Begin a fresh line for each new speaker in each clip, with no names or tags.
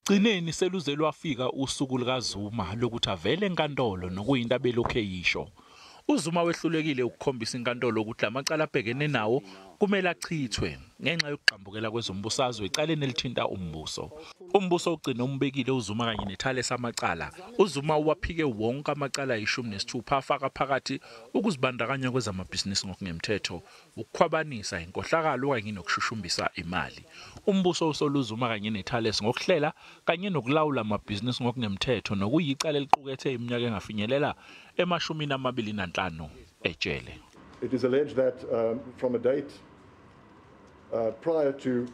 Ekugcineni seluze lwafika usuku lukaZuma lokuthi avele enkantolo, nokuyinto abelokhu eyisho. UZuma wehlulekile ukukhombisa inkantolo ukuthi lamacala abhekene nawo kumele achithwe ngenxa yokugxambukela kwezombusazwe ecaleni elithinta umbuso. Umbuso ugcine umbekile uZuma kanye neThales amacala. UZuma uwaphike wonke amacala ayi-16, afaka phakathi ukuzibandakanya kwezamabhizinisi ngokungemthetho, ukukhwabanisa, inkohlakalo kanye nokushushumbisa imali. Umbuso usola uZuma kanye neThales ngokuhlela kanye nokulawula amabhizinisi ngokungemthetho, nokuyicala eliqukethe iminyaka engafinyelela ema-25 ejele.
It is alleged that from a date prior to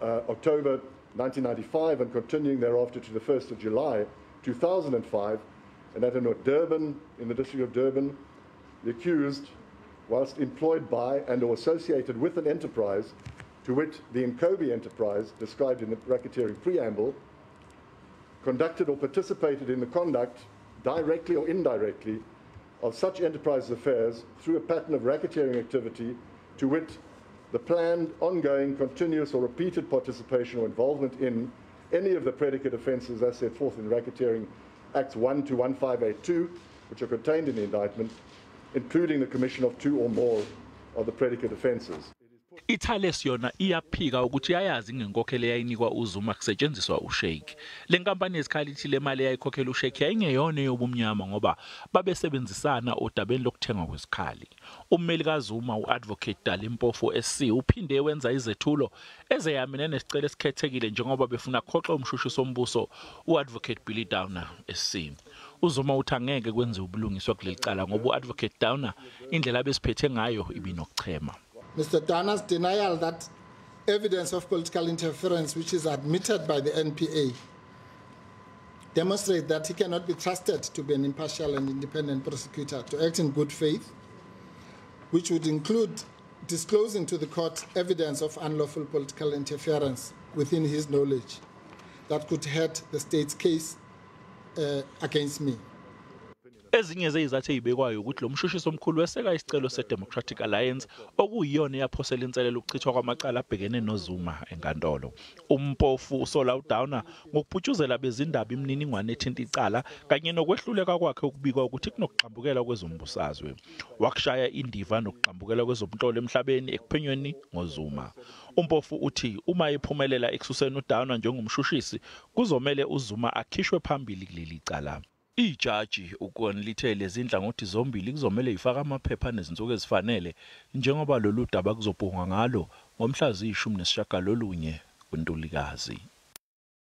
October 1995 and continuing thereafter to the 1st of July 2005, and at in Durban, in the district of Durban, the accused, whilst employed by and or associated with an enterprise, to wit the Nkobi enterprise described in the racketeering preamble, conducted or participated in the conduct, directly or indirectly, of such enterprise's affairs through a pattern of racketeering activity, to wit, the planned, ongoing, continuous or repeated participation or involvement in any of the predicate offences as set forth in Racketeering Acts 1 to 1582, which are contained in the indictment, including the commission of two or more of the predicate offences.
IThales yona iyaphika ukuthi iyayazi ngenkokhelo eyayinikwa uZuma kusetshenziswa uSheik. Le nkampani yezikhali ithi le mali eyayikhokhela uSheik yayingeyona eyobumnyama ngoba babesebenzisana odabeni lokuthengwa kwezikhali. Ummeli kaZuma, u-Advocate Dali Mpofu SC, uphinde wenza izethulo ezeyamene nesicelo esikhethekile njengoba befuna khoxe umshushisi wombuso, u-Advocate Billy Downer SC. UZuma uthi angeke kwenziwe ubulungiswa kuleli cala ngoba u-Advocate Downer indlela abesiphethe ngayo ibinokuchema.
Mr. Downer's denial that evidence of political interference, which is admitted by the NPA, demonstrate that he cannot be trusted to be an impartial and independent prosecutor, to act in good faith, which would include disclosing to the court evidence of unlawful political interference within his knowledge that could hurt the state's case against me.
Ezinye zezizathu ezibekwayo ukuthi lo mshushisi omkhulu weseka isicelo se-Democratic Alliance, okuyiyona eyaphosela inselelo ukuchithwa kwamacala abhekene noZuma enkantolo. UMpofu usola uDowner ngokuputshuzela bezindaba imininingwane ethinta icala kanye nokwehluleka kwakhe ukubikwa ukuthi kunokugxambukela kwezombusazwe. Wakushaya indiva nokugxambukela kwezomhlolo emhlabeni ekuphenyweni ngoZuma. UMpofu uthi uma ephumelela ekususeni uDowner njengomshushisi, kuzomele uZuma akhishwe phambili kuleli cala. Ijaji uKwon lithe lezi nhlangothi zombili kuzomele ifake amaphepha nezinsuku ezifanele njengoba lolu daba kuzobhungwa ngalo ngomhla ziyi-19 kuNtulikazi.